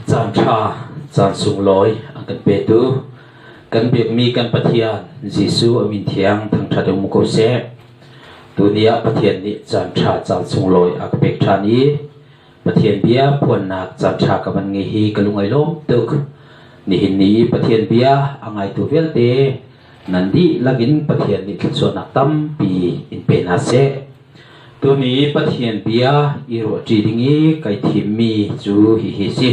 Caan ṭha, caan sunglawi a kan petu kan biakmi kan Pathian Jesuh a min thiang thangṭhat um ko seh. Tuni ah Pathian nih caan ṭha, caan sunglawi a ka pek ṭhan i Pathian bia phuannak caan ṭha ka van ngei hi ka lung ai lawm tuk. Nihin ni i Pathian bia a ngaitu vialte nan dihlak in Pathian nih thluachuahnak tampi in pe hna seh. Tuni Pathian bia i ruahṭi ding i kai thimmi cu hihi si.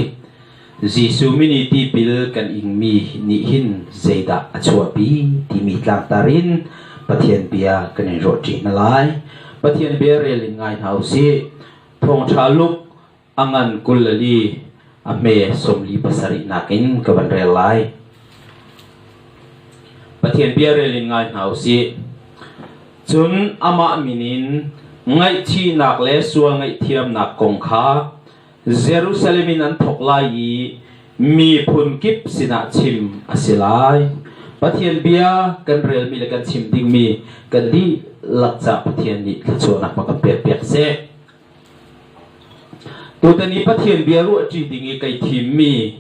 Jesuh min i tipil kan ingmi nih hin zeidah a chuahpi timi tlangtar in Pathian bia kan in ruahṭi hna lai. Pathian bia rel in ngai hna u sih. Thawngṭha Luke a ngan 24 a hme 47 nakin ka van rel lai. Pathian bia rel in ngai hna u sih. Cun amah min in ngaihchihnak le sual ngaihthiamnak kong kha Jerusalem in an thawk lai i miphun kip sinah chim a si lai. Pathian bia kan relmi le kan chim dingmi kan dihlak ca Pathian nih thluachuahnak ma kan pekpiak seh. Tutan i Pathian bia ruahṭi ding i kai thimmi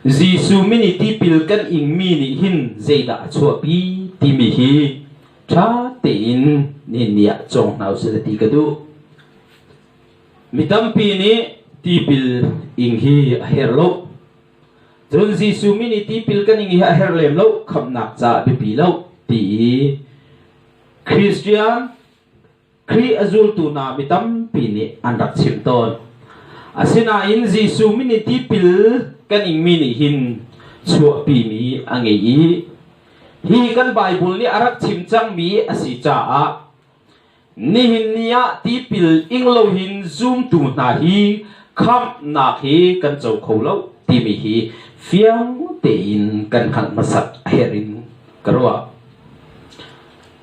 Jesuh min i tipil kan ingmi nih hin zeidah a chuahpi timi hi ṭha tein nihin ni ah cawng hna usih ti ka duh. Mi tampi nih tipil ing hi a herh lo. Cun Jesuh min i tipil kan ing hi a herh lem lo, khamhnak caah biapi lo ti i Christian Khrih a zultu hna mi tampi nih an rak chim tawn. Asinain Jesuh min i tipil kan ingmi nih hin chuahpimi a ngei i hi kan Baibal nih a rak chim cangmi a si caah nihin ni ah tipil ing lo hin zumtu hna hi khamhnak hi kan co kho lo timi hi fiang tein kan hngalh hmasat a herh in ka ruah.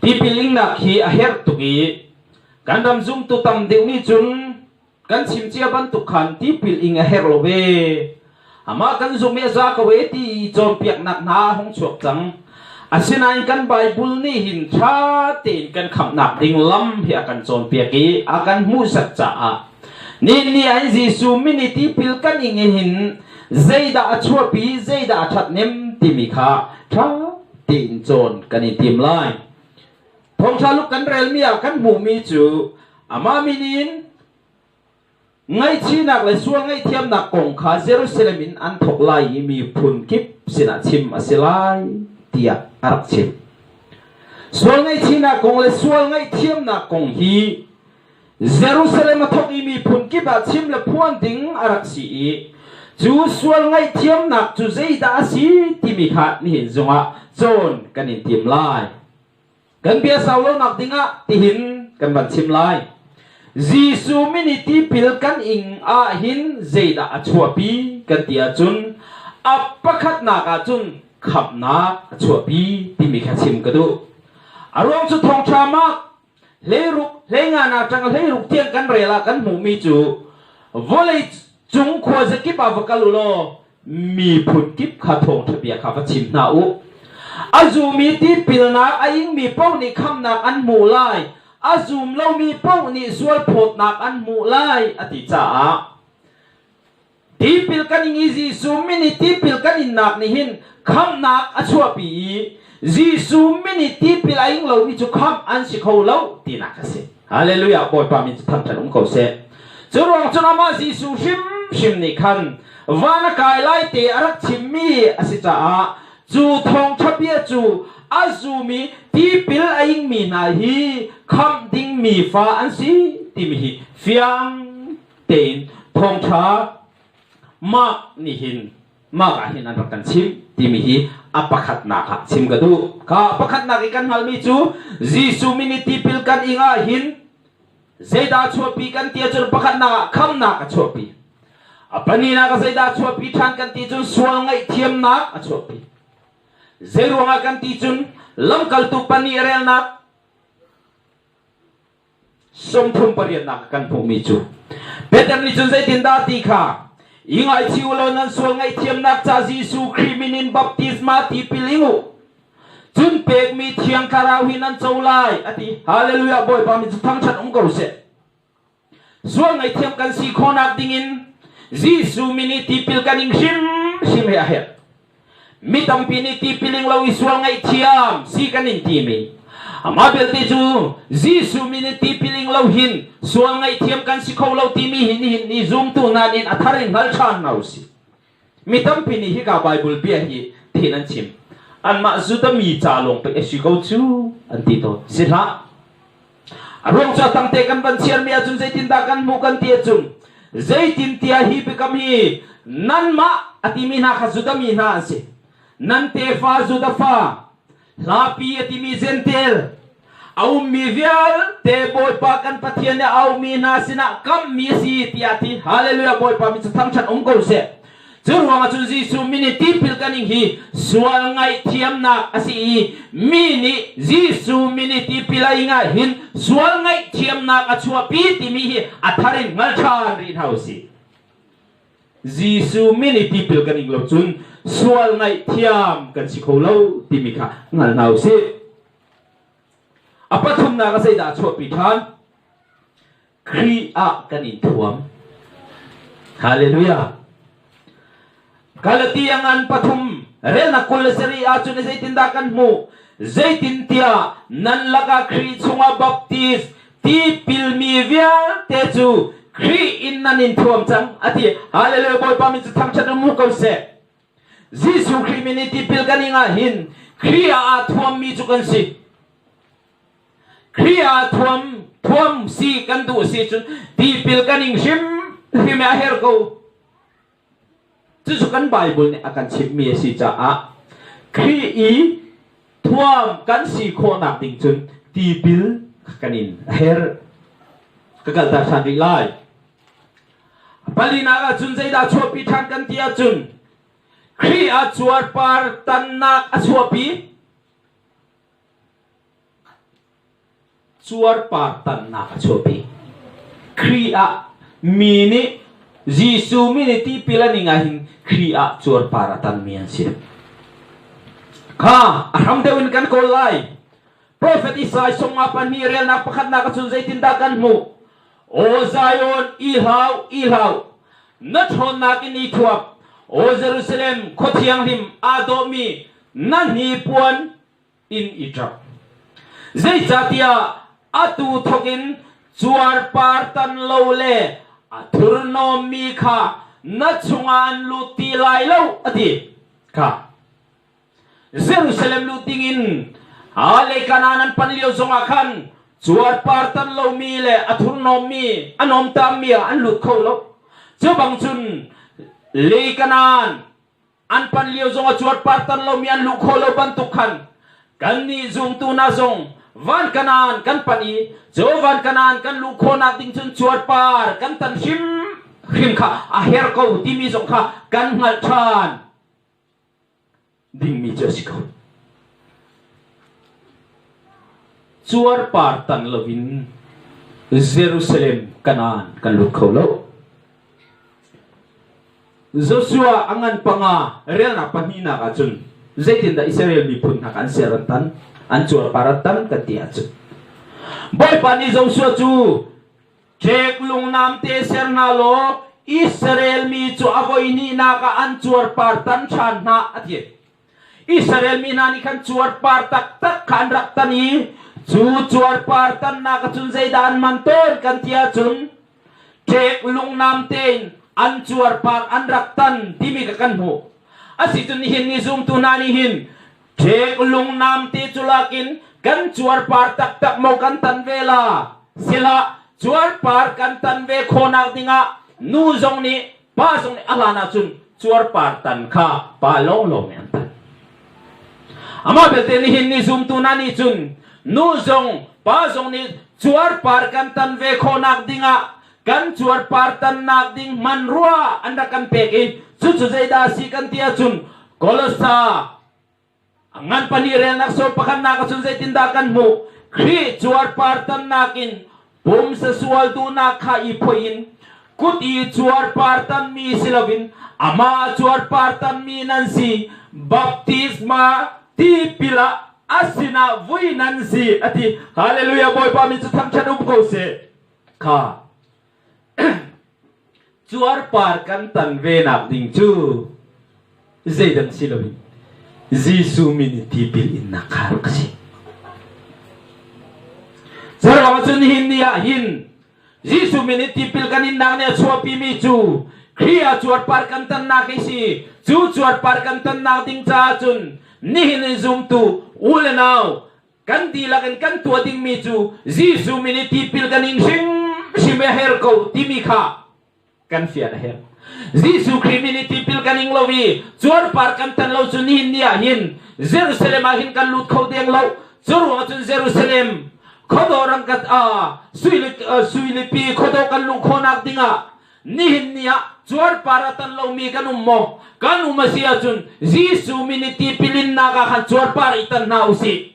Tipil ingnak hi a herh tuk i kan ram zumtu tam deuh nih cun kan chim cia bantuk khan tipil ing a herh lo ve. Amah kan zumh i a za ko e ti i cawnpiaknak hna a hung chuak cang. Asinain kan Baibal nih hin ṭha tein kan khamhnak ding lam hi a kan cawnpiak i a kan hmuhsak caah nihin ni ah Jesuh min i tipil kan ing hin zeidah a chuahpi, zeidah a ṭhathnem timi kha ṭha tein cawn kan i tim lai. Thawngṭha Luke kan relmi ah kan hmuhmi cu amah min in ngaihchihnak le sual ngaihthiamnak kong kha Jerusalem in an thawk lai i miphun kip sinah chim a si lai tiah a rak chim. Sual ngaihchihnak kong le sual ngaihthiamnak kong hi Jerusalem a thawk i miphun kip ah chim le phuan ding a rak si i cu sual ngaihthiamnak cu zeidah a si timi kha nihin zongah cawn kan in tim lai. Kan bia sau lonak dingah tihin kan van chim lai. Jesuh min i tipil kan ing ah hin zeidah a chuahpi kan ti ahcun a pakhatnak ahcun khamhnak a chuahpi timi kha chim ka duh. A ruang cu thawngṭha mak hleiruk hleinga ṭang hleiruk tiang kan rel ah kan hmuhmi cu vawlei cung khuazakip ah va kal u law miphun kip kha thawngṭha bia kha va chim hna u. A zumi tipilnak a ingmi paoh nih khamhnak an hmuh lai. A zum lomi paoh nih sualphawtnak an hmuh lai a ti caah tipil kan ing i Jesuh min i tipil kan innak nih hin khamhnak a chuahpi i Jesuh min i tipil a ing lomi cu khamh an si kho lo tinak a si. Hallelujah Bawipa min cu thangṭhat um ko seh. Cu ruang cun amah Jesuh hrimhrim nih khan van a kai lai te a rak chimmi a si caah cu thawngṭha bia cu a zumi tipil a ingmi hna hi khamh dingmi fa an si timi hi fiang tein thawngṭha mah nih hin mah ah hin an rak kan chimh timi hi a pakhatnak ah chim ka duh. Kha pakhatnak i kan hngalhmi cu Jesuh min i tipil kan ing ah hin zeidah chuahpi kan ti ahcun pakhatnak ah khamnak a chuahpi. A pahnihnak ah zeidah chuahpi ṭhan kan ti cun sual ngaihthiamnak a chuahpi. Zeiruangah kan ti cun lamkaltu pahnih relnak 38 nak kan hmuhmi cu Peter nih cun zeitindah ti kha i ngaichih u law nan sual ngaihthiamnak ca Jesuh Khrih min in baptisma tipil ing u cun pekmi thiang thlarau hi nan co lai a ti. Hallelujah. Bawipa min cu thangṭhat um ko seh. Sual ngaihthiam kan si khawhnak dingin. Jesuh min i tipil kan ing hrimhrim hi a herh. Mi tampi nih tipil ing lo i sual ngaihthiam si kan in timi. Amah belte cu Jesuh min i tipil ing lo hin sual ngaihthiam kan si kho lo timi hi nihin ni zumtu hna nih a thar in hngal ṭhan hna usih. Mi tampi nih hika Baibal bia hi tihin an chim. Anmah Judah mi ca lawng pei a si ko cu an ti tawn. Si hlah. A ruang cu a tangte kan van chiarmi ahcun zeitindah kan hmuh kan ti ahcun zeitintiah hi biakam hi nanmah a timi hna kha Judah mi hna an si. Nan tefa Judah fa hlapi a timi Gentel a ummi vialte Bawipa kan Pathian nih a aumi hna sinah kammi a si tiah a ti. Hallelujah Bawipa min cu thangṭhat um ko seh. Cu ruangah cun Jesuh min i tipil kan ing hi sual ngaihthiamnak a si i mi nih Jesuh min i tipil a ing ah hin sual ngaihthiamnak a chuahpi timi hi a thar in hngal ṭhan rih hna u sih. Jesuh min i tipil kan ing lo cun sual ngaihthiam kan si kho lo timi kha hngal hna u sih. A pathumnak ah zeidah a chuahpi ṭhan? Khrih ah kan in thuam. Hallelujah. Galati a ngan pathum relnak 27 ahcun zeitindah kan hmuh? Zeitintiah nan lakah Khrih chungah baptist tipilmi vialte cu Khrih in nan in thuam cang a ti. Hallelujah Bawipa min cu thangṭhat um ko seh. Jesuh Khrih min i tipil kan ing ah hin Khrih ah aa thuammi cu kan si. Khrih ah thuam thuam si kan duh si cun tipil kan ing hrim hrim a herh ko. Cucu kan Bible nih a kan chimhmi a si caah Khrih i thuam kan si khawhnak ding cun tipil kan in a herh. Ka kalter ṭhan rih lai. Palinak ah cun zeidah chuahpi ṭhan kan ti ahcun Khrih ah cuarpar tannak a chuahpi. Cuarpar tannak a chuahpi. Khrih ah mi nih Jesuh min i tipil an ing ahhin Khrih ah cuarpar a tanmi an si. Kha a hram deuh in kan kawl lai. Profet Isaiah sung ah pahnih relnak pakhatnak ahcun zeitindah kan hmuh? Aw Zion, i hlau, i hlau. Na ṭhawnnak in i thuap. Aw Jerusalem, khua thianghlim aa dawhmi na hnipuan in i ṭap. Zeicahtiah atu thawkin cuarpar tan lo le a thurhnawmmi kha na chungah an lut ti lai lo, a ti. Kha Jerusalem lut dingin lei Kanaan an pan lio zongah khan cuarpar tan lomi le a thurhnawmmi a nawmtammi ah an lut kho lo. Cu bang cun lei Kanaan an pan lio zong a cuarpar tan lomi an luh khawh lo bantuk khan kannih zumtu hna zong van Kanaan kan pan i cu van Kanaan kan luh khawhnak ding cun cuarpar kan tan hrim hrim kha a her ko timi zong kha kan hngalh ṭhan dingmi cu a si ko. Cuarpar tan loin Jerusalem Kanaan kan lut kho lo. Joshua a ngan panga relnak pahnihnak ahcun zeitindah Israel miphun hna kha an ser an tan, an cuarpar an tan kan ti ahcun Bawipa nih Joshua cu ṭek lungnam te ser hna law Israel mi cu a voi hnihnak ah an cuarpar tan ṭhan hna a ti. Israel mi hna nih khan cuarpar taktak kha an rak tan i cu cuarpar tannak ahcun zeidah an man tawn kan ti ahcun ṭek lungnam tein an cuarpar an rak tan timi kha kan hmuh. Asicun nihin ni zumtu hna nih hin ṭek lungnam te cu lakin kan cuarpar taktak maw kan tan ve la? Sihlah cuarpar kan tan ve khawhnak dingah nu zong nih pa zong nih a hlan ahcun cuarpar tan kha pa lawnglawng nih an tan. Amah belte nihin ni zumtu hna nih cun nu zong pa zong nih cuarpar kan tan ve khawhnak dingah kan cuarpar tannak ding hmanrua an rak kan pek i cucu zeidah a si kan ti ahcun Kolosa A ngan pahnih relnak sawm pakhatnak ahcun zeitindah kan hmuh? Khrih cuarpar tannak in pumsa sual duhnak kha i phoih in kut i cuarpar tanmi si loin amah cuarpar tanmi nan si. Baptisma tipil ah a sinah vui nan si a ti. Hallelujah Bawipa min cu thangṭhat um ko seh. Kha. Cuarpar kan tan ve nak ding cu zeidang si loin Jesuh min in tipil innak kha rak si. Curuangah cun nihin ni ah hin Jesuh min in tipil kan innak nih a chuahpimi cu Khrih ah cuarpar kan tannak hi si. Cu cuarpar kan tannak ding caah cun nihin in zumtu u le nau kan dihlak in kan tuah dingmi cu Jesuh min i tipil kan in hrimhrim a her ko timi kha kan fian a herh. Jesuh Khrih min i tipil kan ing lo i cuarpar kan tan lo cu nihin ni ah hin Jerusalem ah hin kan lut kho deng lo. Cu ruangah cun Jerusalem khuadawh rangkat suilipi khuadawh kan luh khawhnak dingah nihin ni ah cuarpar a tan lomi kan um maw? Kan um a si ahcun Jesuh min i tipil innak ah khan cuarpar i tan hna usih.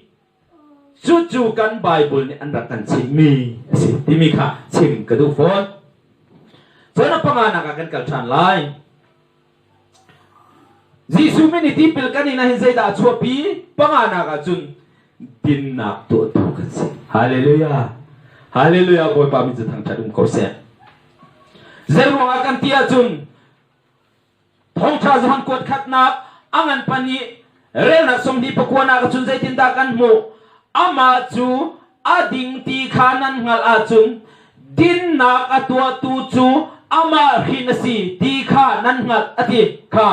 Cucu kan Bible nih an rak kan chimmi a si timi kha chim ka duh fawn. Cun a panganak ah kan kal ṭhan lai. Jesuh min i tipil kan in ah hin zeidah a chuahpi? Panganak ah cun dinnak tuahtu kan si. Hallelujah. Hallelujah. Bawipa min cu thangṭhat um ko seh. Zeiruangah kan ti ahcun Thawngṭha Johan kuat khatnak a ngan pahnih relnak 24 nak cun zeitindah kan hmuh? Amah cu a ding ti kha nan hngalh ahcun dinnak a tuahtu cu amah hrin a si ti kha nan hngalh a ti kha.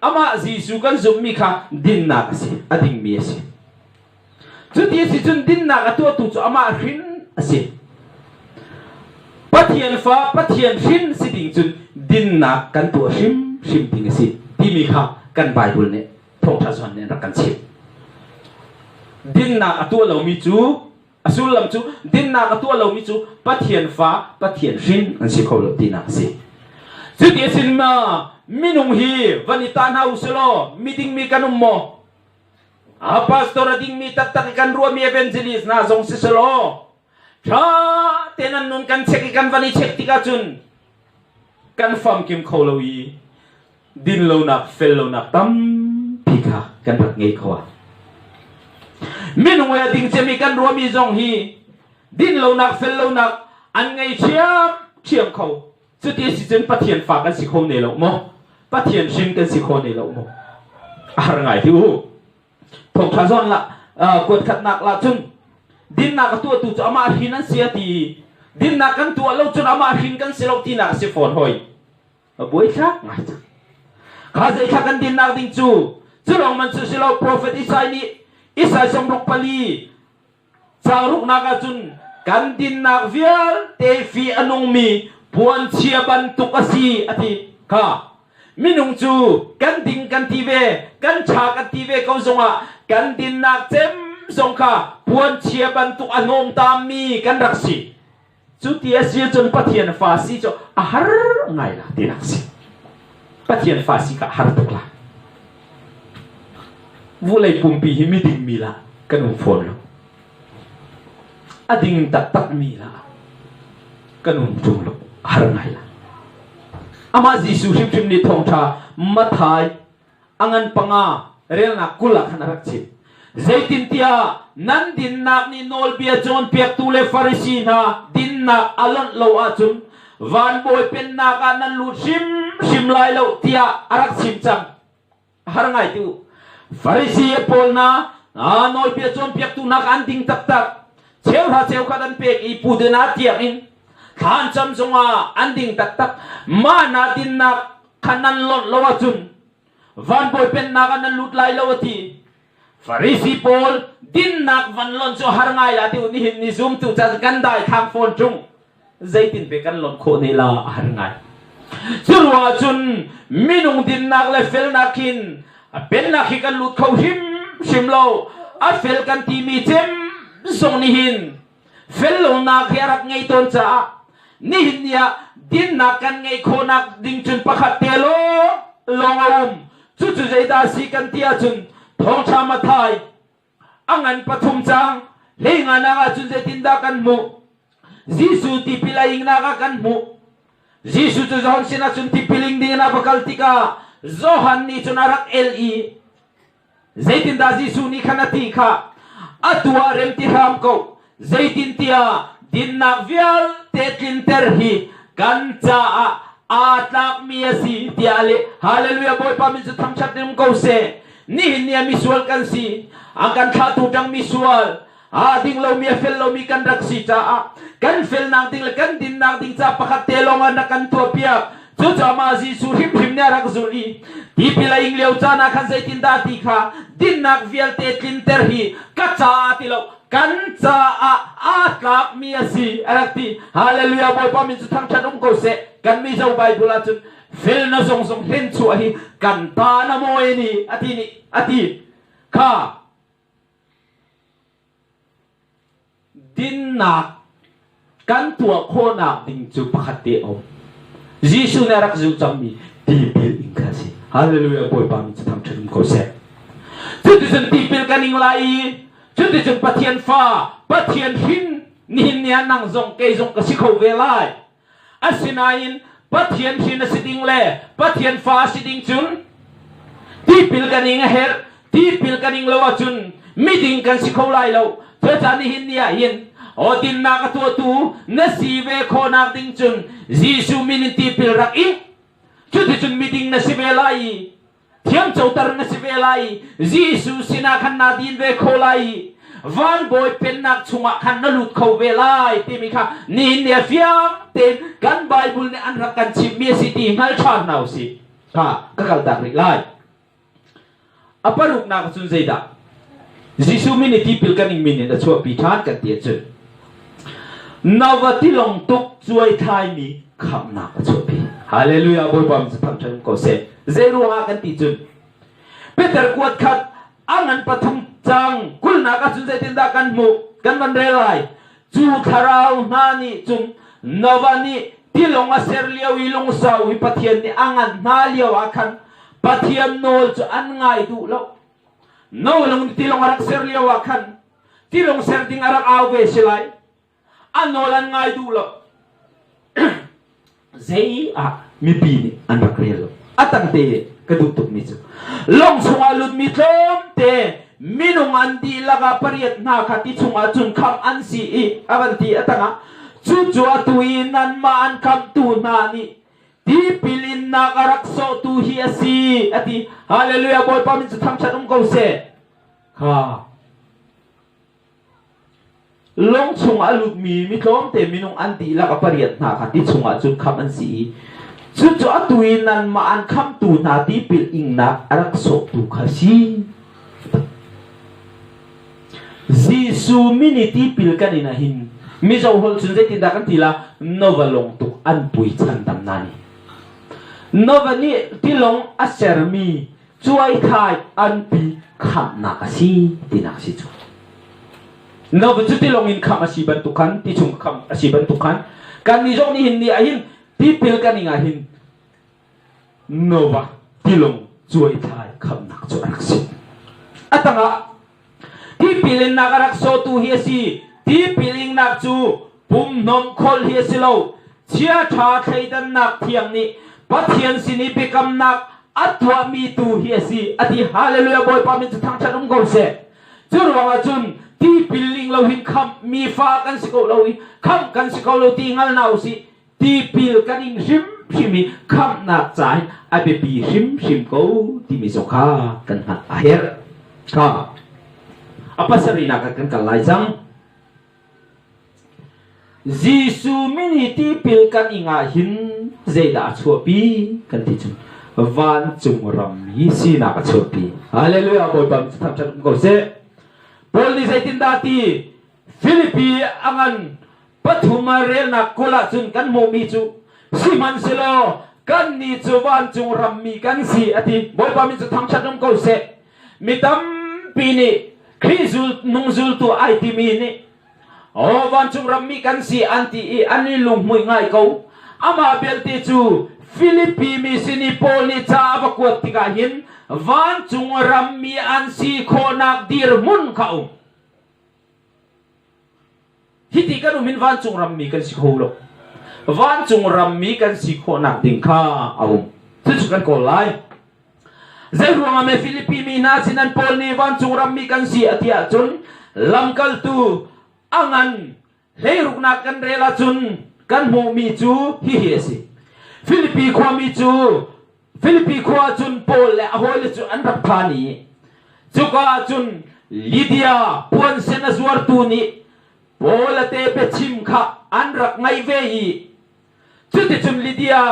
Amah Jesuh kan zumhmi kha dinnak a si, a dingmi a si. Cuti a si cun dinnak a tuahtu cu amah hrin a si. Pathian fa, Pathian hrin si ding cun dinnak kan tuah hrimhrim ding a si timi kha kan Bible nih thawngṭha zuan nih an rak kan chimh. Dinnak a tuah lomi cu a sullam cu dinnak a tuah lomi cu Pathian fa, Pathian hrin an si kho lo tinak a si. Cuti a sin ma minung hi van i tah hna u selaw miding mi kan um maw? A pastor a dingmi taktak i kan ruahmi evangelist hna zong si selaw ṭha tein an nun kan check i kan van i check tikah cun kan famkim kho lo i dinlonak fellonak tampi kha kan rak ngei kho ah minung le ding cemi kan ruahmi zong hi dinlonak fellonak an ngei ṭhiam ṭhiam kho. Cuti si cun Pathian fa kan si kho ne lo maw? Pathian hrin kan si kho ne lo maw? A har ngai ti u. Thawngṭha zawn la kuat khatnak la cun dinnak a tuahtu cu amah hrin an si a ti. Dinnak kan tuah lo cun amah hrin kan si lo tinak a si fawn hoi. A buai thlak ngai cang. Kha zeithla kan dinnak ding cu cu lawng man cu si lo. Profet Isai nih Isai 64 Caang ruknak ahcun kan dinnak vialte fi a nungmi puanchia bantuk a si a ti kha. Minung cu kan ding kan ti ve, kan ṭha kan ti ve ko zongah kan dinnak cem zong kha puanchia bantuk a hnawmtammi kan rak si. Cu ti a si ahcun Pathian fa si cu a har ngai la tinak si. Pathian fa si kha a har tuk la. Vulei pumpi hi miding mi la kan um fawn lo. A ding taktak mi la kan um ṭung lo. A har ngai la. Amah Jesuh hrimhrim nih thawngṭha Mathai a ngan panga relnak 20 ah khan a rak chim. Zeitintiah nan dinnak nih nawlbia cawnpiaktu le Farasi hna dinnak a lonh lo ahcun van bawi pennak ah nan lut hrimhrim lai lo tiah a rak chim cang. A har ngai ti u. Farasi pawl hna nawlbia cawnpiaktu hna kha an ding taktak. Cheuhra cheukhat an pek i pudina tiang in thla an cam zongah an ding taktak. Mah hna dinnak kha nan lonh lo ahcun van bawi pennak ah nan lut lai lo a ti. Farisi pawl dinnak van lonh cu har ngai la ti u. Nihin ni zumtu ca kan dai thang fawn ṭung. Zeitin pe kan lonh khawh ne la a har ngai. Cu ruangah cun minung dinnak le felnak hin a pennak hi kan lut kho hrimhrim lo. A fel kan timi cem zong nihin fel lonak hi a rak ngei tawn caah nihin ni ah dinnak kan ngeih khawhnak ding cun pakhat te lawng a um. Cucu zeidah a si kan ti ahcun Thawngṭha Matthai a ngan pathum cang 15nak ahcun zeitindah kan hmuh? Jesuh tipil a ingnak ah kan hmuh. Jesuh cu Johan sinah cun tipil ing dingin a va kal tikah Johan nih cun a rak el i zeitindah Jesuh nih khan a ti kha atu ah rem ti hram ko, zeitintiah dinnak vialte tlinter hi Kan caah aa tlakmi a si tiah a leh. Hallelujah Bawipa min cu thangṭhat in um ko seh. Nihin ni ah misual kan si. A kan thlahtu ṭang misual, a ding lomi a fel lomi kan rak si caah kan felnak ding le kan dinnak ding ca pakhat te lawng ah na kan tuahpiak. Cucaah mah Jesuh hrimhrim nih a rak zulh i tipil a ing lio caan ah khan zeitindah ti kha dinnak vialte tlinter hi ka caah ti lo kan caah aa tlakmi a si a rak ti. Hallelujah Bawipa min cu thangṭhat um ko seh. Kan Mizo Bible ahcun fel na zong zong hlen chuah hi kan ta na mawi ni a ti nih a ti kha Dinnak kan tuah khawhnak ding cu pakhat te a um. Jesuh nih a rak zulh cangmi tipil ing kha a si. Hallelujah Bawipa min cu thangṭhat um ko seh. Cuticun tipil kan ing lai i cuticun Pathian fa, Pathian hrin nihin ni ah nang zong kei zong ka si kho ve lai. Asinain Pathian hrin a si ding le Pathian fa a si ding cun tipil kan ing a herh. Tipil kan ing lo ahcun miding kan si kho lai lo. Cucaah nihin ni ah hin aw dinnak a tuahtu na si ve khawhnak ding cun Jesuh min in tipil rak ing. Cuticun miding na si ve lai i thiamcoter na si ve lai i Jesuh sinah khan naa din ve kho lai i van bawi pennak chungah khan na lut kho ve lai timi kha nihin ni a fiang tein kan Bible nih an rak kan chimhmi a si ti hngal ṭhan hna usih. Kha ka kaltak rih lai. A paruknak cun zeidah? Jesuh min i tipil kan ing min in a chuahpi ṭhan kan ti ahcun nava tilong tuk cuai thlaimi khamhnak a chuahpi. Hallelujah Bawipa min cu thangṭhat ko seh. Zei ruangah kan ti cun Peter kuat khat a ngan pathum cang kulnak ahcun zeitindah kan hmuh kan van rel lai. Cu thlarau hna nih cun Noah nih tilawng a ser lio i lungsau i Pathian nih a nganh hna lio ah khan Pathian nawl cu an ngai duh lo. Noah lung tilawng a rak ser lio ah khan tilawng ser ding a rak au ve si lai. A nawl an ngai duh lo. Zei ah mipi nih an rak rel lo. A tangte ka duh tukmi cu lawng chungah lutmi tlawmte minung an dihlak ah pariat hna kha ti chungah cun khamh an si i a van ti a tangah cucu atu i nanmah an khamhtu hna nih tipil innak a rak sawhtu hi a si a ti. Hallelujah Bawipa min cu thangṭhat um ko seh. Kha Lawng chungah a lutmi mi tlawmte minung an dihlak a pariat hna kha ti chungah cun khamh an si i cucu atu i nanmah an khamhtu hna tipil ingnak a rak sawhtu kha si. Jesuh min i tipil kan in ahhin Mizo holh cun zeitindah kan ti la Nova lawng tuk an pui chan tam na ni. Nova nih tilawng a sermi cuaithai an pi khamhnak a si tinak si cu. No cu tilong in khamh a si bantuk khan ti chung khamh a si bantuk khan kan nih zong nih hin ni ah hin tipil kan ing ah hin Nova tilong cuaithai khamhnak cu a rak si. A tangah tipil innak a rak sawtu hi a si. Tipil ingnak cu pumhnom kholh hi a si lo. Chia ṭha thleidannak thiang nih Pathian sin i biakamnak a tuahmi tu hi a si. A ti hallelujah Bawipa min cu thangṭhat um ko seh. Cu ruangah cun tipil ling lo hin khamh mi fa kan si ko lo i khamh kan si ko lo ti hngal hna usih. Tipil kan ing hrimhrim i khamhnak ca hin a biapi hrimhrim ko timi zong kha kan hngalh a herh. Kha a pasarihnak ah kan kal lai cang. Jesuh min hi tipil kan ing ah hin zeidah a chuahpi kan ti cun vancung ram hi sinak a chuahpi. Hallelujah Bawipa min cu thangṭhat um ko seh. Paul nih zeitindah a ti? Filipi a ngan pathum a relnak kul ahcun kan hmuhmi cu sihmanhsehlaw kannih cu vancung rammi kan si a ti. Bawipa min cu thangṭhat um ko seh. Mi tampi nih Khrih zul nung zultu ai timi nih aw vancung rammi kan si an ti i an i lunghmuih ngai ko. Amah belte cu Filipi mi sin i Paul nih ca a va kuat tikah hin vancung rammi an si khawhnak dirhmun kha um. Hiti kan um in vancung rammi kan si kho lo. Vancung rammi kan si khawhnak ding kha a um. Cucu kan kawl lai. Zei ruangah me Filipi mi hna sin an Paul nih vancung rammi kan si a ti ahcun lamkaltu a ngan hleiruknak kan rel ahcun. kan hmuhmi cu hihi a si. Filipi khuami cu Filipi khua cun Paul le a hawile cu an rak phan i cuka ah cun Lydia puansen a zuartu nih Paul a te biachim kha an rak ngaih ve i cuticun Lydia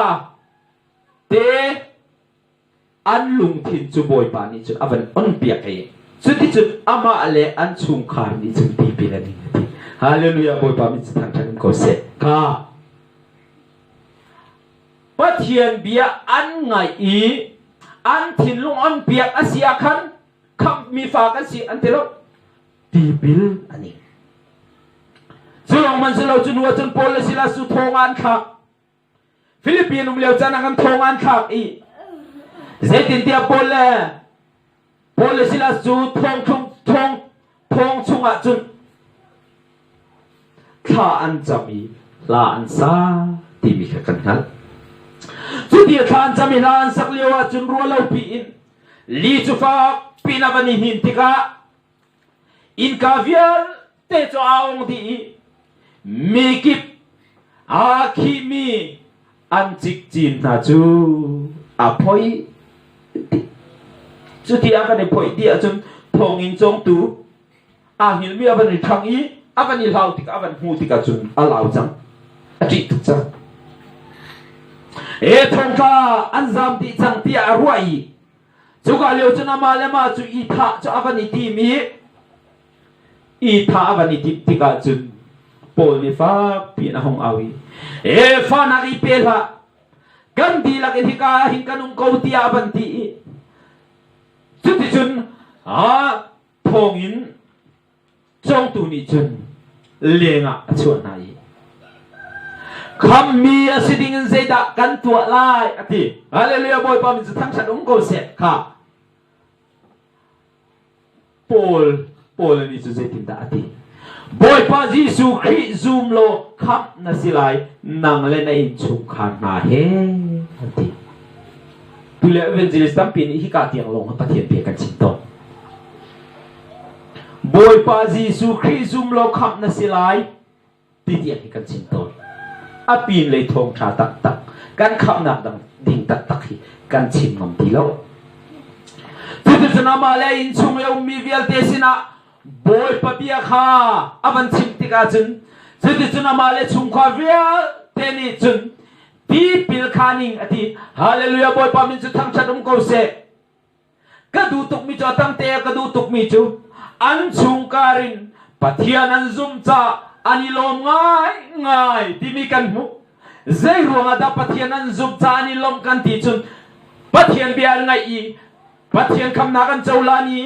te an lungthin cu Bawipa nih cun a van onpiak i cuticun amah le an chungkhar nih cun tipil an ing a ti. Hallelujah Bawipa min cu thangṭhat um ko seh. Ka Pathian bia an ngaih i an thinlung onpiak a si ah khan khamhmi fa kan si an ti lo. Tipil an ing. Cu lawng man si lo cu hnu ah cun Paul le Silas cu thong ah an thlak. Philippine um lio caan ah kan thong an thlak i zeitintiah Paul le Paul le Silas cu thong thong thong thong chungah cun thla an cam i hla an sa timi kha kan hngalh. Cuti thla an cam i hla an sak lio ah cun ruahlopi in li cu fak pin a van i hnin tikah Innka vialte cu aa ong dih i mi kip aa khihmi an cikcin hna cu a phoih dih. Cuti a kan i phoih dih ahcun thonginn cawngtu aa hngilhmi a van i ṭhang i a van i hlau tikah a van hmuh tikah cun a lau cang. A ṭih tuk cang. E thongtla an zam dih cang tiah a ruah i Cuka lio cun amah le mah cu i thah cu a van i tim i i thah a van i timh tikah cun Paul nih fakpi in a hung au i, E fahnak i pe hlah, kan dihlak in hika ah hin kan um ko tiah a van ti i cuticun a thawngin Cawngtu nih cun lengah a chuah hna i khammi a si ding in zeidah kan tuah lai a ti. Hallelujah Bawipa min cu thangṭhat um ko seh kha. Paul Paul nih cu zeitindah a ti? Bawipa Jesuh Khrih zum law khamh na si lai nang le na innchungkhar hna he an ti. Tule evangelist tampi nih hika tiang lawng Pathian bia kan chim tawn. Bawipa Jesuh Khrih zum law khamh na si lai ti tiang hi kan chim tawn. A pin lei thawngṭha taktak kan khamhnak dang ding taktak hi kan chim ngam ti lo. Cuticun amah le innchung i a ummi vialte sinah Bawipa bia kha a van chim tikah cun cuticun amah le chungkhar vialte nih cun tipil kha ning a ti. Hallelujah Bawipa min cu thangṭhat um ko seh. Ka duh tukmi cu a tangte ah ka duh tukmi cu an chungkar in Pathian an zumh caah an i lawm ngaingai timi kan hmuh. Zei ruangah dah Pathian an zumh caah an i lawmh kan ti cun Pathian bia an ngaih i Pathian khamnak an cohlan i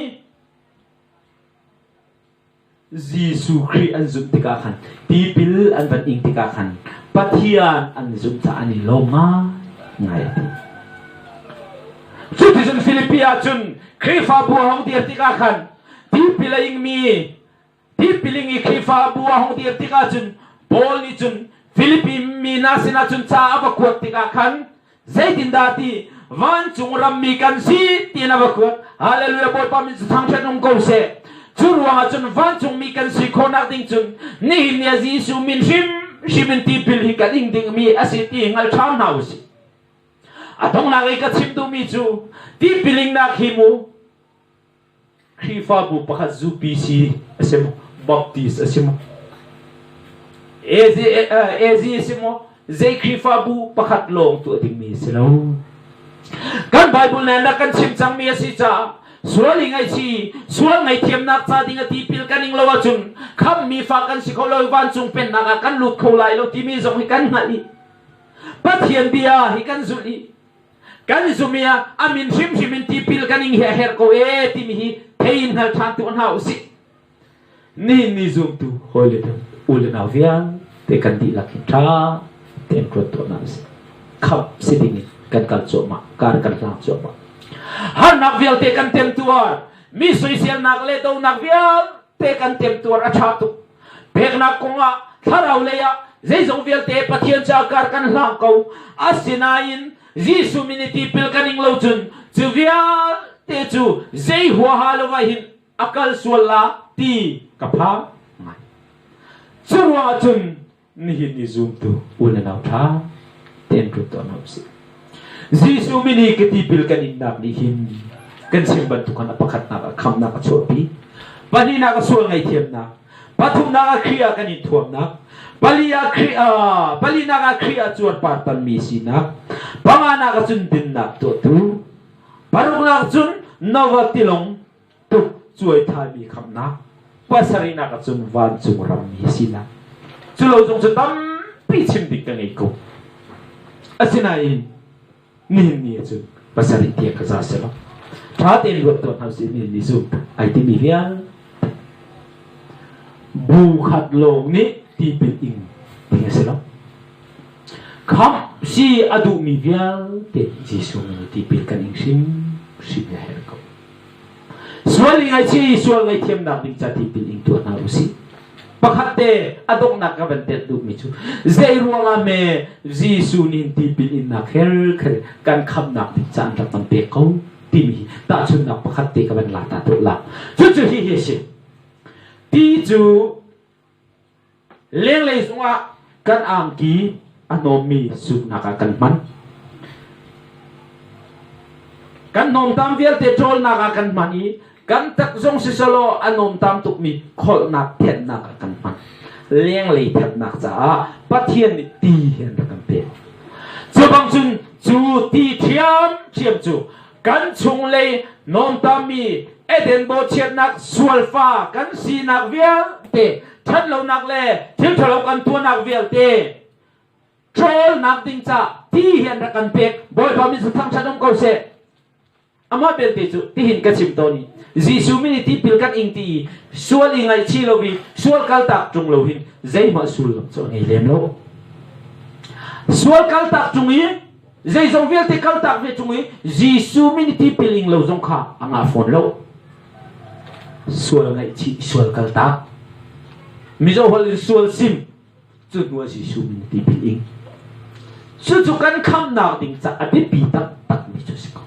Jesuh Khrih an zumh tikah khan tipil an van ing tikah khan Pathian an zumh caah an i lawm ngaingai a ti. Cuticun Filipi ah cun Khrihfabu a hung dir tikah khan tipil a ingmi tipil ing i Khrihfabu a hung dir tikah cun Paul nih cun Filipi mi hna sinah cun ca a va kuat tikah khan Zeitindah ti vancung rammi kan si tiin a va kuat. Hallelujah Bawipa min cu thangṭhat um ko seh. Cu ruangah cun vancungmi kan si khawhnak ding cun nihin ni ah Jesuh min hrimhrim in tipil hi kan ing dingmi a si ti hngal ṭham hna u sih. A donghnak i ka chim duhmi cu tipil ingnak hi mu Khrihfabu pakhat UPC a si maw, Baptist a si maw, AZ, AZ a si maw, zei Khrihfabu pakhat lawng tuah dingmi a si lo. Kan Bible nih na kan chim cangmi a si caah sual i ngaihchi, sual ngaihthiamnak ca ding a tipil kan ing lo ahcun khamhmi fa kan si kho lo i vancung pennak ah kan lut kho lai lo timi zong hi kan hngalh i Pathian bia hi kan zulh i Kan zumh i a min hrimhrim in tipil kan ing hi a herh ko ee timi hi thei in hngal ṭhan tuah hna usih. Nihin ni zumtu hawi le u le nau vialte kan dihlak hin ṭha tein ruat tuah hna usih. Khamh si ding in kan kal cuahmah, kar kan hlang cuahmah. Harnak vialte kan temtuar, mi soiselnak le donak vialte kan temtuar a ṭha tuk. Peknak kongah thlarau lei ah zeizong vialte Pathian ca kar kan hlang ko. Asinain Jesuh min i tipil kan ing lo cun cu vialte cu zei huaha lo ah hin a kal sual la ti ka phang ngai. Cu ruangah cun Nihin ni zumtu u le nau ṭha tein ruat tuah hna usih. Jesuh min i ka tipil kan innak nih hin kan chim bantukan a pakhatnak ah khamnak a chuahpi. Pahnihnak ah sual ngaihthiamnak, pathumnak ah Khrih ah kan in thuamnak, pali ah Khrih ah palinak ah Khrih ah cuarpar tanmi sinak, panganak ah cun dinnak tuahtu, paruknak cun Nova tilawng tuk cuai thaimi khamnak, pasarihnak ah cun vancung rammi sinak. Cu lo zong cu tampi chim ding ka ngei ko. Asinain nihin ni ah cun pasarih tiang ka za selaw ṭha tein ruat tuah hna usih nihin ni cu ai timi vialte bu khat lawng nih tipil ing ding a si lo. Khamh si a duhmi vialte Jesuh min i tipil kan ing hrimhrim a herh ko. Sual i ngaihchih i sual ngaihthiamnak ding ca tipil ing tuah hna usih. Pakhat te a donghnak ka van telh duhmi cu zei ruangah me Jesuh nih tipil innak her kher kan khamnak ding ca an rak kan pek ko timi tahchunhnak pakhat te ka van la ta tuah la. Cucu hi hi a si. Ti cu Lenglei zungah kan angki a hnawmmi suknak ah kan hman. Kan hnawmtam vialte ṭawlnak ah kan hman i kan tak zong siselaw a hnawmtam tukmi kholhnak thenhnak ah kan hman. Lenglei thenhnak caah Pathian nih ti hi an rak kan pek. Cu bang cun cu ti ṭhiamṭhiam cu kan chunglei hnawmtammi Eden bawhchiatnak sualfa kan sinak vialte ṭhatlonak le thil ṭhalo kan tuahnak vialte ṭawlnak ding ca ti hi an rak kan pek. Bawipa min cu thangṭhat um ko seh. Amah belte cu tihin ka chim tawn i Jesuh min i tipil kan ing ti i sual i ngaihchih lo i sual kaltak ṭung lo hin zeihmah sullam cu a ngei lem lo. Sual kaltak ṭung i Zeizong vialte kaltak ve ṭung i Jesuh min i tipil ing lo zong kha a ngah fawn lo. Sual ngaihchih, sual kaltak. Mizo holh in sual sim. Cu hnu ah Jesuh min i tipil ing. Cucu kan khamnak ding ca a biapi taktakmi cu a si ko.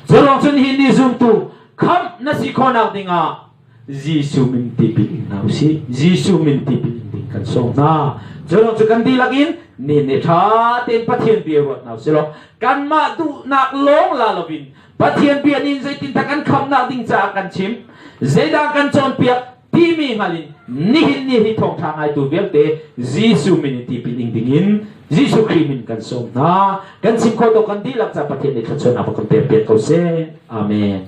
Cu ruang cun hi ni zumtu khamh na si khawhnak dingah Jesuh min tipil ing hna usih. Jesuh min tipil ing ding kan sawm hna. Cu cu kan dihlak in ni ne ṭha tein Pathian bia ruat hna usih law kanmah duhnak lawng la loin Pathian bia nih zeitindah kan khamnak ding caah kan chim, zeidah kan cawnpiak timi hngal in nihin ni hi thawngṭha ngaitu vialte Jesuh min in tipil ing dingin Jesuh Khrih min kan sawm hna. Kan chim khawh tawk kan dihlak ca Pathian nih thluachuahnak va kan pek piak ko seh. Amen.